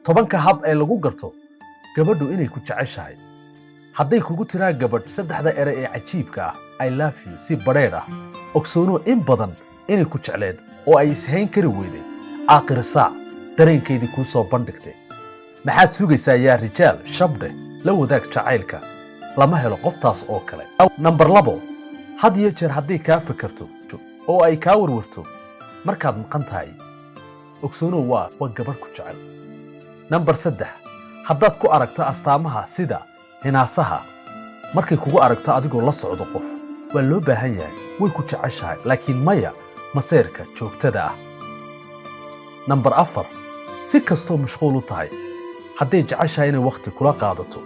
10-ka hab ee lagu garto gabadhu inay ku jeceshahay. Hadday kugu tiraa gabadh saddexda ere ee cajiibka ah, "I love you," si badheedh ah, ogsoono in badan inay ku jecleed oo ay ishayn kari weyday, aakhir saac dareenkeydii kuu soo bandhigtay. Maxaad sugaysaa, yaa rijaal? Shabdheh, la wadaag jacaylka. Lama helo qoftaas oo kale. Nambar 2, had iyo jeer hadday kaa fikirto oo ay kaa warwarto markaad maqan tahay, ogsoono waa gabadh ku jecel. Nambar 3, haddaad ku aragto astaamaha sida hinaasaha markay kugu aragto adigoo la socdo qof, waa loo baahan yahay, way ku jeceshahay, laakiin maya maseerka joogtada ah. Nambar 4, si kastoo mashquul u tahay, hadday jeceshahay inay wakhti kula qaadato,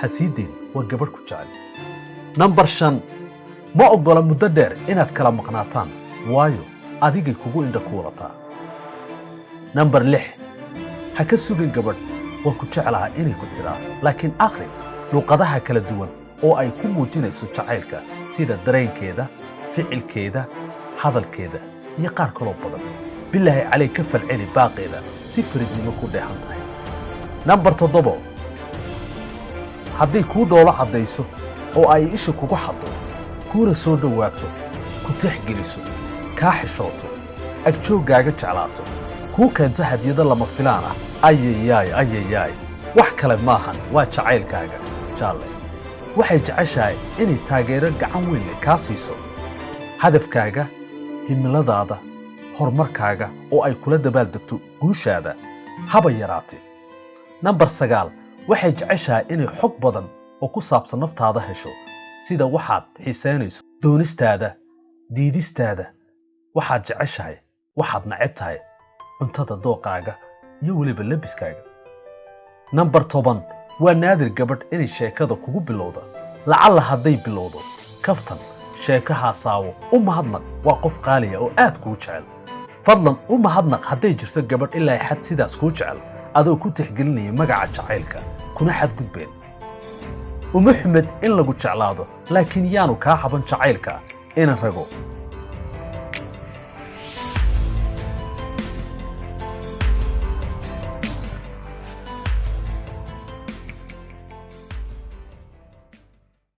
ha sii deyn, waa gabadh ku jecel. Nambar 5, ma oggola muddo dheer inaad kala maqnaataan, waayo adigay kugu indha kuulataa. Nambar 6, ha ka sugin gabadh "waan ku jeclahaa" inay ku tiraa, laakiin akhri luuqadaha kala duwan oo ay ku muujinayso jacaylka, sida dareenkeeda, ficilkeeda, hadalkeeda iyo qaar kaloo badan. Bilaahi calay, ka falceli baaqeeda si faridnimo ku dheehan tahay. Nambar 7, hadday kuu dhoolo caddayso oo ay isha kugu xaddo, kuuna soo dhowaato, ku tixgeliso, kaa xishooto, agjooggaaga jeclaato, kuu keento hadiyado lama filaan ah, ayayaay, ayayaay, wax kale maahan, waa jacaylkaaga jaalle. Waxay jeceshahay inay taageero gacan weyn leh kaa siiso hadafkaaga, himiladaada, horumarkaaga, oo ay kula dabaaldegto guushaada, haba yaraatee. Nambar 9, waxay jeceshahay inay xog badan oo ku saabsan naftaada hesho, sida waxaad xiisaynayso, doonistaada, diidistaada, waxaad jeceshahay, waxaad neceb tahay, cuntada dooqaaga iyo weliba labiskaaga. Nambar 10, waa naadir gabadh inay sheekada kugu bilowda. Lacalla hadday bilowdo kaftan, sheeko, haasaawo, u mahadnaq. Waa qof qaaliya oo aad kuu jecel. Fadlan u mahadnaq hadday jirto gabadh ilaa xad sidaas kuu jecel, adoo ku tixgelinaya magaca jacaylka kuna xadgudbeen. Uma xumed in lagu jeclaado, laakiin yaanu kaa xaban jacaylka ina rago.